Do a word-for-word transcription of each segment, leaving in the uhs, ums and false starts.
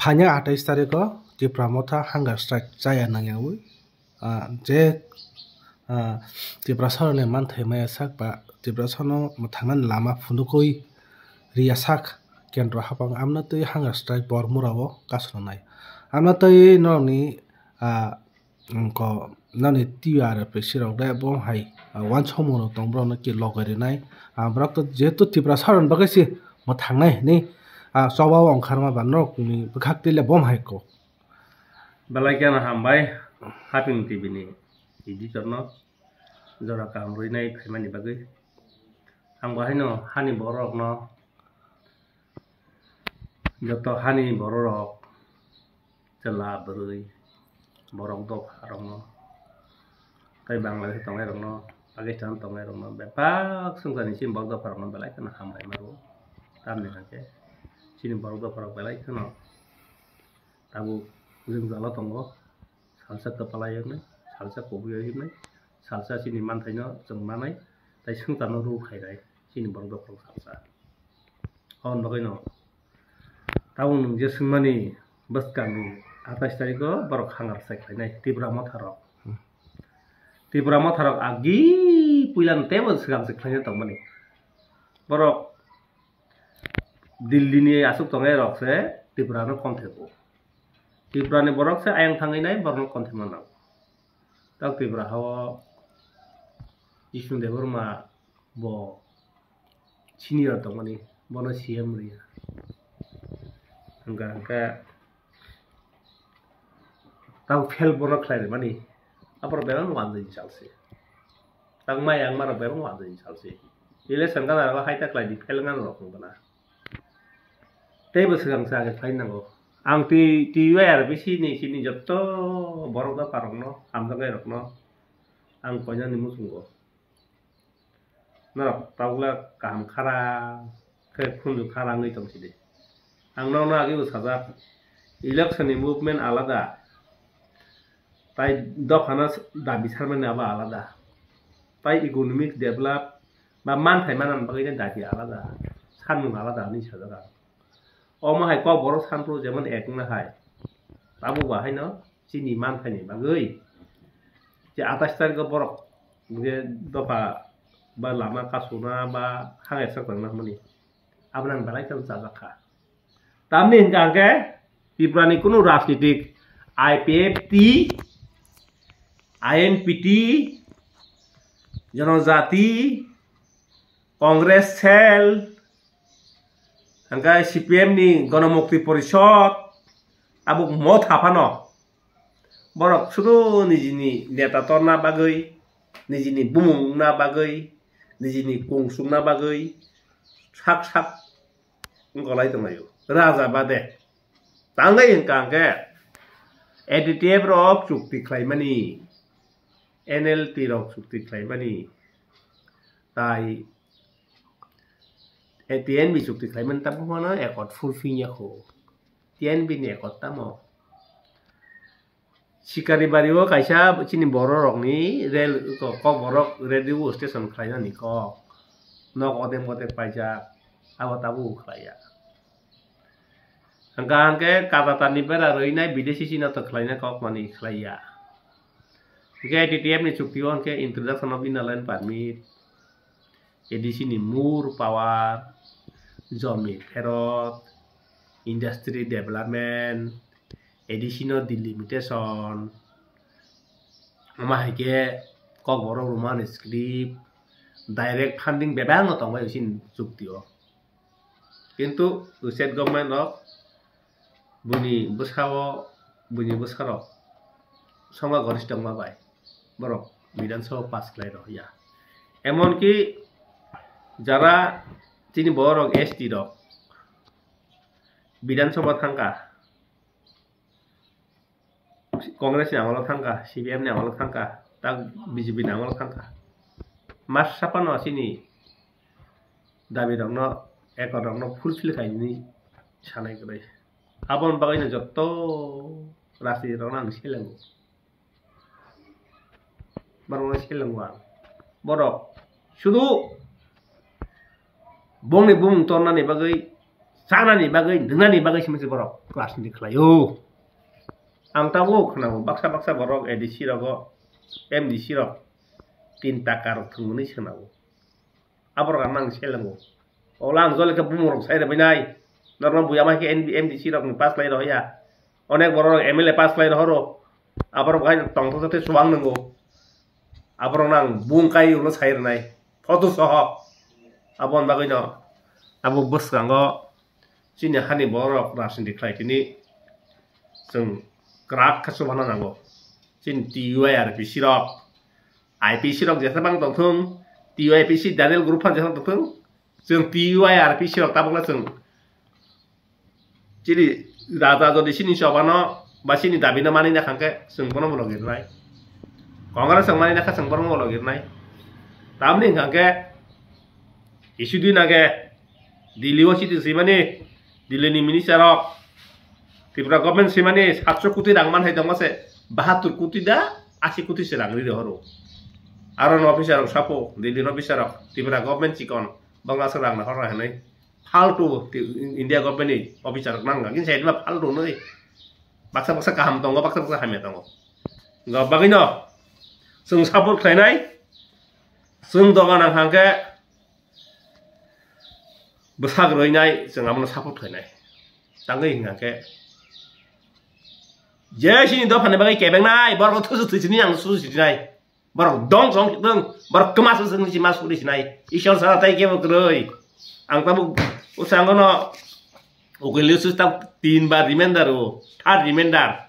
Phainai atais tarikh o Tipra Motha hunger strike chaya nangyawi, ah, je, ah, Tiprasarokni manthai maya sak ba Tiprasano mwthangnani lama phunukwi riya sak kendro hapang amna twi hunger strike Bormura o kasunai. Amna twi norokni, ah, Wngkha nani T R F sirok de bo hai, ah, uansukmung rok tong borok no ki logai rinai. Ah, borok to jehetu Tiprasa rok ni bagwi se mwthangnai hinwi, ah, choba o ongkharma ba norok ni bwkhak twi le bo hai kok. Belai kheno hambai Haping T V ni editor no jora kaham rwinai phaimani bagwi. Ang bo haino hani borok no Joto hani bororok, chwla, bwrwi, borok dopha rokno, tei Bangladesh tongnai rokno, Pakistan tongnai rokno, bebak swngcharni chini borok dopha rokno belai kheno hambai ma rwo. Tamni hwnkhe chini borok dopha rok belai kheno tabuk jwngjalo tongo, salsa kwpalai wngnai, salsa kubui wngnai, salsa chini manthaino chwng manai, tei swngcharno rw khainai chini borok dopha rok salsa. Aboni bagwino tabuk nwng je swngmani bwskangni atais tarikho borok hunger strike khlainai Tipra Motha rok. Tipra Motha rok agi puilano teibo swkang se khlaina tongmani. Borok Delhi ni aswk tongnai rok se Tripura no konthebo. Tripura ni borok se ayang thangwi nai borok no konthema nango. Tak Tripura hao Jisnu Debbarma bo senior tongmani, bono C M rwya. Hwnkha hwnkhe tamo fail bono khlai rwmani, aborok bebak wanjani salse. Tangma yangma rok bebak wanjani salse. Election gana rok hai ta khlai di, fail gana rok wng gana. Teibo swkang se age phai nango. Ang twi, twi R B C ni sini jotto borok dopha rokno, hamjaknai rokno ang koinani muchungo. Norok tabukle kaham khara khe khunju khara wngwi tong sidi. Ang nokno agebo sajak, election ni movement alada, tai dophano dabi sarmani abo alada, tai economic develop ba manthai manani bagwi dabi alada, sanmung alada hinwi sajak ang. Omo hai kokborok sanphuru jemon ek wngna hai, tabuk ba haino chini manthaini bagwi je atais tarikho borok je dopha ba lama kasuna ba hangya sak tangna hwnmani, abono ang belai kheno chajak kha. Tamni hwnkha hwnkhe Tripura ni kunu rajnitik I P F T, I N P T, Jonojati, Congress cell, hwnkhe C P M ni Ganamukti Porishod, tabuk Motha phano borok sudu nijini neta torna bagwi, nijini bumung wngna bagwi, nijini kung sukna bagwi sak sak wngkolai tonglaio. Raja bade. Tangwi hwnkha hwnkhe A D T F rok chukti khlaimani, N L T rok chukti khlaimani, tai, eh, T N B chukti khlaimani tabuk phano accord fulfill ya kho. T N B ni accord tamo? Sikari bari o kaisa chini borok rokni rel, ko-, kokborok radio station khlainani kok. Nok odem odem paijak, abo tabuk khlaiya. Hwnkha hwnkhe kata tani bera rwinai bidesi chino to khlaina kok mani khlaiya. Hwnkhe A D T F ni chukti o hwnkhe introduction of inner line permit, A D C ni more power, jomi pherot, industry development, A D C no delimitation, omo hai khe kokborok Roman script, direct funding bebak no tongbai chini chukti o. Kintu state government rok buini bwsao, buini bwsarok songha goristongma bai borok Bidhan Sabha pass khlai rw ya. Emonki jara chini borok S T rok Bidhan Sabha thangkha, Congress ni amolo thangkha, C P M ni amolo thangkha, tak B J P ni amolo thangkha. Masa phano chini dabi rokno, accord rokno fulfill khainani sanai kwrwi. Aboni bagwino jotto rajniti rokno ang selengo. Borokno selengo ang. Borok sudu bongni bumung tornani bagwi chanani bagwi, nwngnani bagwi se mase borok rajniti khlaio. Ang tabuk khwnao baksa baksa borok A D C rogo, M D C rok tin taka rok thwngmani swnao. Aborok ang nang selengo. Ola ang jole khe bumung rok sai rwbainai. Norok buya mai khe M D C rok ni pass lai rohya. Onek borok rok M L A pass lai rohoro. Aborok hai tongthok jate chuwang nwngo. Aborok nang bung kai ulo sai rwnai. Photo soho. Aboni bagwi no abo bwskango chini hani borok rajniti khlai tini chwng kwrak khe chubana nango. Chini T U I R P C rok, I P C rok jesa bang tongthung, T U I P C Daniel group phan jesa tongthung, chwng T U I R P C rok tabukla chwng chini raja jodi chini chobano ba chini dabino mani na khangkhe chwng bono bolok irnai. Congress rok mani na kha chwng bono bolok irnai. Tamni hwnkha khe issue dui na khe Delhi o chiti swimani, Delhi ni minister rok, Tripura government swimani satso koti rang man hai tongo se, bahattur koti da, asi koti se rang ri rohoro. Aro no officer rok sapo, Delhi ni officer rok, Tripura government chikon, bangla se rang nahor hinwi. Faltu ti-, India government ni officer rok nang, kin sai ma faltu nwi. Baksa baksa kaham tongo, baksa baksa hamya tongo. Ga bagwi no, chwng support khlainai, chwng doga nang hangke, bwsak rwinai chwng abono support khlainai. Tangwi hwnkha khe je chini dophani bagwi kebengnai, borok thusu thusinai, ang thusu thusinai. Borok dong song sitwng, borok kwma sung sung si ma suri sinai. Ishwar sara tai kebo kwrwi. Ang tabuk usangono ukilisu tab tin bar reminder o, third reminder.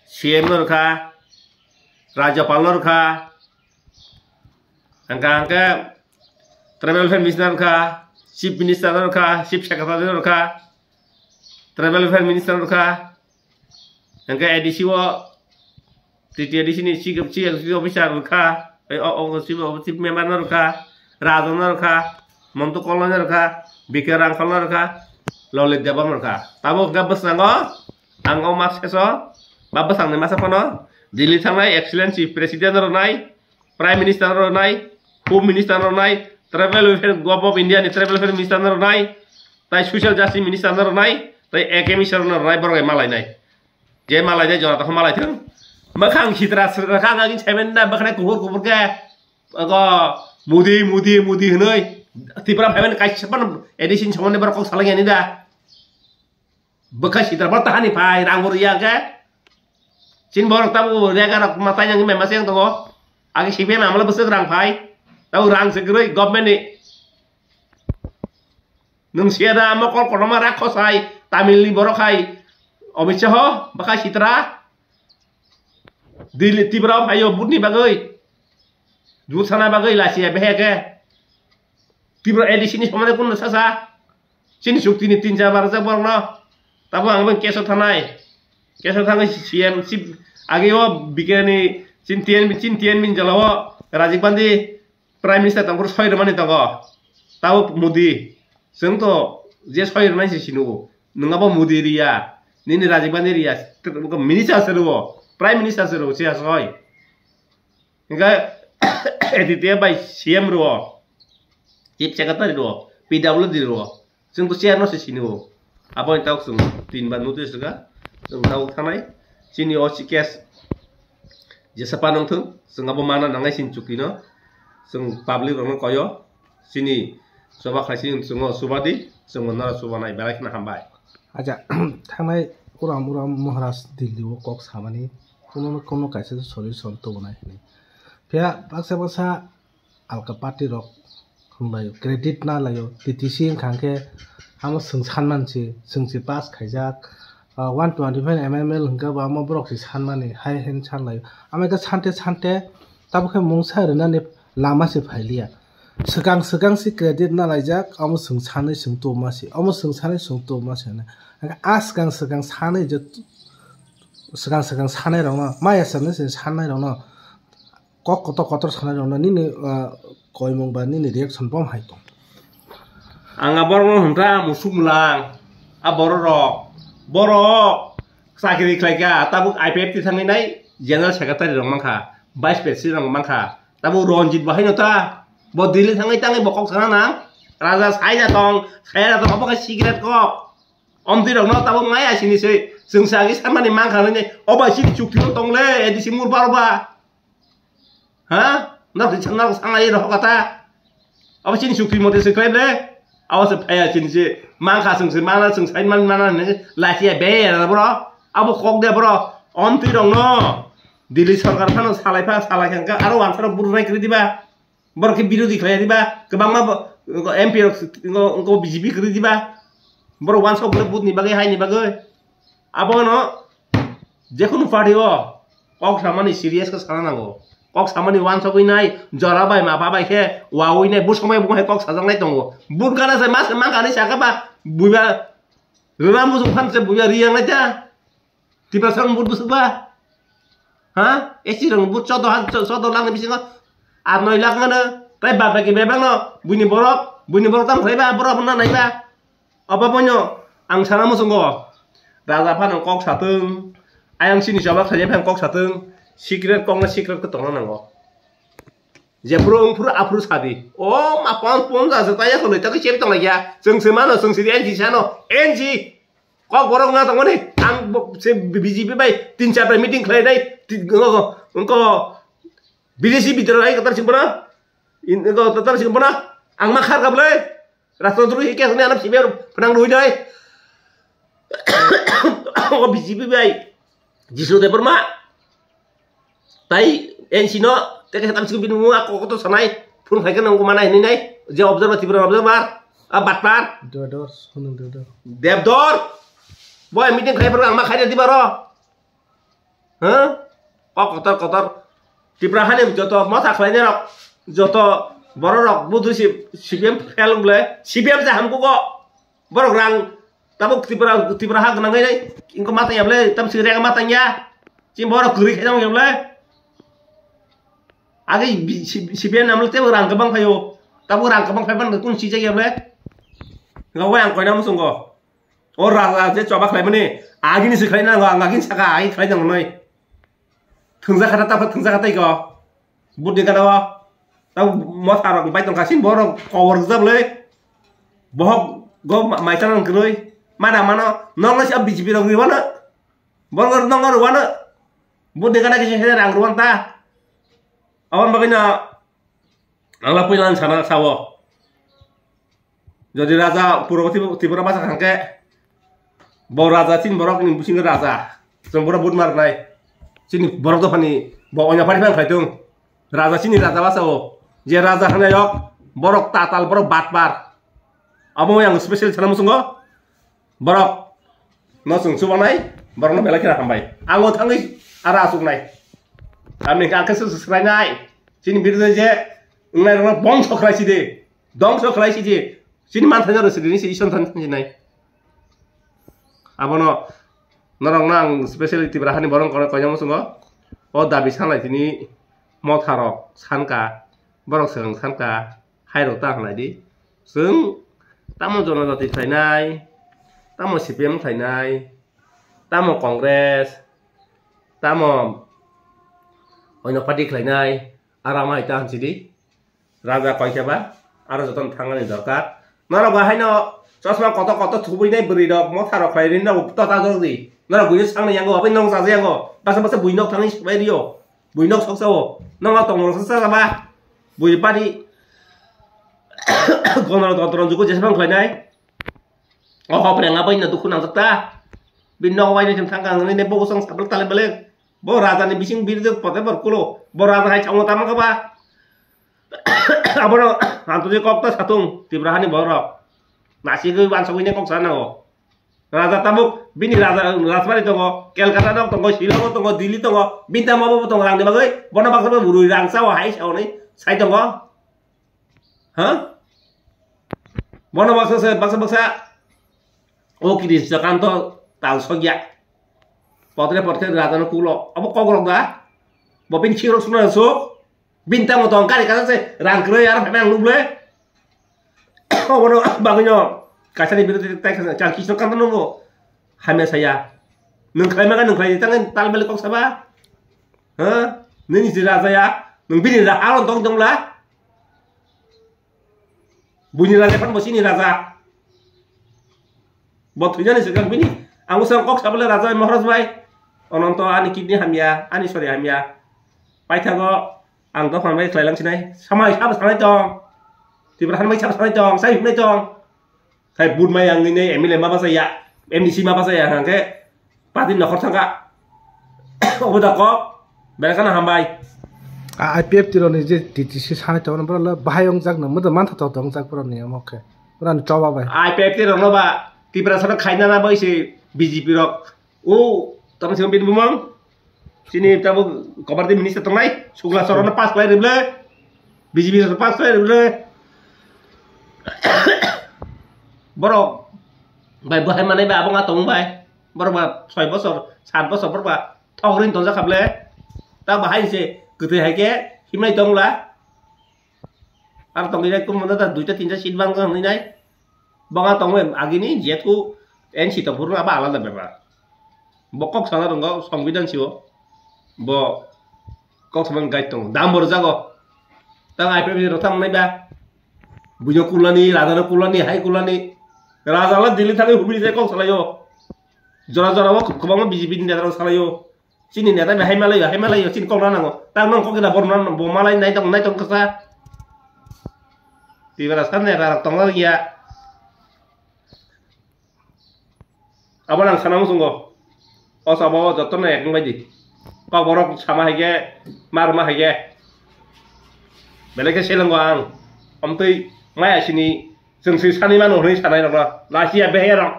C M no rwkha, Rajyapal no rwkha, hwnkha hwnkhe Tribal Welfare Minister no rwkha, Chief Minister no rwkha, Chief Secretary no rwkha, Tribal Welfare Minister no rwkha, hwnkhe A D C o, T T A D C ni Chief, Chief Executive Officer rwkha, o, o, o, Chief, Chief Member no rwkha, Rajan no rwkha, Montu Koloi no rwkha, B K Rangkhol no rwkha, Lalit Debbarma no rwkha. Tabuk hwnkhe bwskango, ang o mas seso, ba bwsangni masa phano Delhi thangnai Excellent Chief President rwnai, Prime Minister rwnai, Home Minister rwnai, Tribal Welfare, Government of India ni Tribal Welfare Minister rwnai, tai Social Justice Minister rwnai, tai A K Minister rwnai, borok malainai. Je malainai jora tokha malaithung. Mwkhang sitra sitra kha, ang agin semen da, bwkhwnai kuphur kuphur khe, ogo Modi, Modi, Modi hwnwi. Tripura phaiban kaisa phano A D C ni somondi borok kok salai yani da. Bwkha sitra bo tahani phai, rang bo rwya khe. Chini borok tabuk rega rok ma tai nang mema se tongo. Age C P M amla bwswk rang phai. Tabuk rang se kwrwi government ni. Nwng siya da mokol kotorma rak khosai, Tamil ni borok hai. Amit Shah, bwkha sitra. Delhi, Tripura o phaio vote ni bagwi. Vote sana bagwi lachiya behe khe. Tripura A D C ni somane kunno sasa. Chini chukti ni tin char barajak borok no. Tabo ang bang keso thanai. Keso thangwi C M si agi o bikani chin T N B, chin T N B ni jala o Rajiv Gandhi Prime Minister tongphuru soi rwmani tongo. Tabo Modi. Chwng to je soi rwmani se sinu. Nwng abo Modi riya. Nini Rajiv Gandhi riya. Minister se rwo. Prime Minister se rwo. Siya soi. Hingke A D T F bai C M rwo, Chief Secretary rwo, P W D rwo, chwng to chair no se sini o. Abo ni tabuk chwng tin ba notice rwkha, chwng tabuk thanai, chini o si case jesa pa nang thung, chwng abo mana nangnai chini chukti no, chwng public rok no koi o, chini choba khai chini chwng o choba di, chwng bo noro choba nai, belai kheno hambai. Acha, thangnai uram uram Maharaj Delhi o kok samani, kuno no kuno kaisa solution tubunai hinwi. Phiya baksa baksa alka party rok hwnlaio, credit na laio, T T C wngkha hwnkhe amo chwng sanman se, chwng se pass khaijak, ah, one twenty five M M L hwnkhe bo amo borok se sanmani, hai hwn sanlaio. Amo khe sante sante tabukhe mungsa rwnani lama se phailiya. Swkang swkang se credit na laijak, amo chwng sanwi chwng tubuma se, amo chwng sanwi chwng tubuma se hwnwi. A swkang swkang sanwi je, swkang swkang sanai rokno, maya sanwi se sanai rokno, kok kotor kotor sanai rokno nini, ah, koimung ba nini reaction bom hai tong. Ang a borok no hwnkha musuk mwlang, a borok rok, borok chakri khlai kha, tabuk I P F T thangwi nai general secretary rok mankha, vice president rok mankha, tabuk Ranjit bo haino ta, bo Delhi thangwi tangwi bo kok sana nang, Raja saina tong, saina tong, obo khe secret kok. Omtwi rokno tabuk maya sini se, chwng sa agi sanmani mankha nini, obo sini chukti no tong le, A D C mur baro ba. Ha? Nok, nok sangai rok kata. Abo chini chukti mote se khlai le. Abo se phaya chini se. Mankha chwng se mana chwng sai man mana ne lachiya be ya bro. Abo kok de bro. Omtwi rok no. Delhi sarkar phano salai pha salai kha aro wansarok burunai kri diba. Borok khe birodhi khlai diba. Kwbangma bo-, M P rok ngo, ngo B J P kri diba. Borok wansok bole budni bagwi haini bagwi. Abono jekunu party o kok samani serious khe sana nango. Kok samani wansogwi nai, jora bai ma ba bai khe wawi nai, bwswk bai bo hai kok sajaknai tongo. But gana se ma se mankha hinwi sakha ba buiba rwna muchung phan se buiba riyang nai ta. Tiprasa rok but bwswk ba? Ha? S T rok but chaudo ha-, chaudo lakh ni bisingo art noi lakh ngano. Tai bad baki bebak no buini borok, buini borok tam khlai ba, borok no nai ba. Obo boino ang sana muchungo, raja phano kok satwng, ayang sini choba khlai phano kok satwng, secret kokno secret khe tongna nango. Jephuru wngphuru aphuru sadi. O ma pon pon ja se taya khonoi ta khe chep tong laikya. Chwng se mano, chwng se N G sano, N G. Kok borok wngna tongmani, ang bo-, se B J P bai tin char bai meeting khlai nai, ti-, ngo, ngo, ngo, bidesi bidro ai kotor sing bono, in, ngo, kotor sing bono, ang ma khar kable. Rasta duru hi khe hwnwi ano phibir phnang rwi nai. O B J P bai Jisnu Debbarma tai N C no teke tam sing bini mung ako koto sanai phun khai khe nang mana hinwi nai je observer Tripura observer a batpar Debdor, Sonal Debdor. Debdor. Boy meeting khai phuru ang ma khai di baro. Ha? Kok kotor kotor. Tripura hani joto motha khlainai rok, joto borok rok budhu si C P M fail ble, C P M se hamkugo. Borok rang tabuk Tripura, Tripura ha gwnang nai, ingko matang ya ble, tam si rega matang ya. Chini borok kwrwi khaijak ya ble. Agi bi-, si-, C P M namle tebo rang kwbang phaio. Tabuk rang kwbang phaiban kun sijak ya ble. Ngawi ang koina musungo. O raja je choba khlaimani, agini se khlaina nango, ang agini saka, agi khlai nango noi. Thwngjak kha ta, thwngjak kha tai ko. Budni gana o. Ta motha rok bai tongkha sin borok kobor jable. Bohok go ma-, maisa nang kwrwi. Mana mano, nong nasi B J P rok riwano. Borok nong riwano. Budni gana kisa kisa rang riwan ta. Abon bagwi no. Ang la puila ang sana sao. Jodi raja Purbo Tripura basa kha khe, bo raja chini borok ni bisingo raja. Chwng borok vote mar nai. Chini borok dophani bo onya party phang khlai tung. Raja chini raja basa o. Je raja hanai yok, borok tatal, borok batpar. Abo yang special sana musungo. Borok no chwng chubanai, borok no belai kheno hambai. Ang o thangwi aro achuknai. Tamni hwnkhe ang khe swswk swrainai. Chini birude je wngnai rokno bongso khlai sidi. Dongso khlai sidi. Chini manthai no rw sidi, nisi Isor thani thangjinai. Abono norokno ang specially Tipra hani borok kono koinamo chwngo. O dabi sanlai tini motha rok sanka, borok swkang sanka. Hai rok ta khlai di. Chwng tamo jonojati khlainai, tamo C P M khlainai, tamo Congress, tamo oino party khlainai, aro ama hai ta hansi di. Raja koi khe ba, aro jotono thangani dorkar. Norok ba haino chosma kotor kotor thubui nai bwrwi rok, motha rok khlai ri norok tota jok di. Norok buino sangnai yango, abai nong chaja yango. Basa basa bui nok thangwi swbai rio. Bui nok sok sao. Nong a tong rok sa ba. Bui pari. Gonoro totoro jugo jesbang khlainai. O hop renga bai na dukhu nangjak ta. Bini nogo bai na thang kang ni bo sang sabal tale bale. Bo raja ni bising bir de pote bor kulo. Bo raja hai chamo tamo ka ba. Abono antu je kok ta satung Tipra hani borok. Nasi goi ban sogoi ne kok sana o. Raja tabuk bini raja rajbari tongo, Kolkata nok tongo, Shillong tongo, Delhi tongo, bini tamo bo tongo rang ni bagwi. Bono baksa bo bwrwi rang sao hai sao ni sai tongo. Ha? Bono baksa se baksa baksa. O kiri jakanto tal sogya. Potre potre raja no kulo. Abo kok rok da. Bo bini khirok suna sok. Bini tamo tong kari kasa se rang kwrwi aro phai mang nuble. Obono bagwino kaisani birodhi tai kaisa chang kisno kanto nungo. Hamya saya. Nwng khlai maka nwng khlai tang tal bele kok saba. Ha? Nini jira jaya. Nwng bini ra aron tong tong la. Buini raja phan bo chini raja. Bo thwijani swkang bini. Ang bwswk kok sabole raja bai Maharaj bai. Ononto ani kidney hamya, ani sori hamya. Paithago ang dophang bai khlai lang sinai. Samai sabo sanai tong. Tipra han bai sabo sanai tong, sai hwnai tong. Khai but mai ang ni M L A ma basa ya, M D C ma basa ya hangke. Pati nokhor thangka. Obo da kok. Berakana hambai. A I P F T roni je T T C sanai tong bro le bahai ong jak na, mo da mantha tok tong jak bro ni amo khe. Bro ni choba bai. I P F T rok no ba Tipra sano khaina na bai se B J P rok. O tamo se bin bumang. Chini tamo kobar de minister tongnai. Sugla soro no pass khlai rible. B J P soro pass khlai rible. Borok bai bahai manai ba abang atong bai. Borok ba soi bosor, sat bosor borok ba thok rin tongjak kha ble. Ta bahai se kwthwi hai khe himnai tong la. Ar tongwi nai kum mano ta duita tinta seat bang hwnwi nai. Bang a tongwi agini jethu N C tong phuru aba alada bepar. Bo kok sana rwngo songbidan sio. Bo kok sama guide tongo. Dam bor jago. Ta I P F T rok thang nai ba. Buino kulani, raja no kulani, hai kulani. Raja la Delhi thangwi hubri se kok salayo. Jora jora o kwbangma B J P ni neta rok salayo. Chini neta bai hai malayo, hai malayo, chini kok na nango. Ta nong kok na bor na bo malai nai tong, nai tong kasa. Tibera sa neta rok tong ya. Abo nang sana musungo. O sabo joto na ekeng bai di. Kok borok sama hai ke, mar ma hai ke. Belai khe selengo ang. Omtwi maya sini chwng swi sani mano hwnwi sanai rokno. Lachiya behe rok.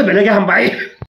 Belai khe hambai.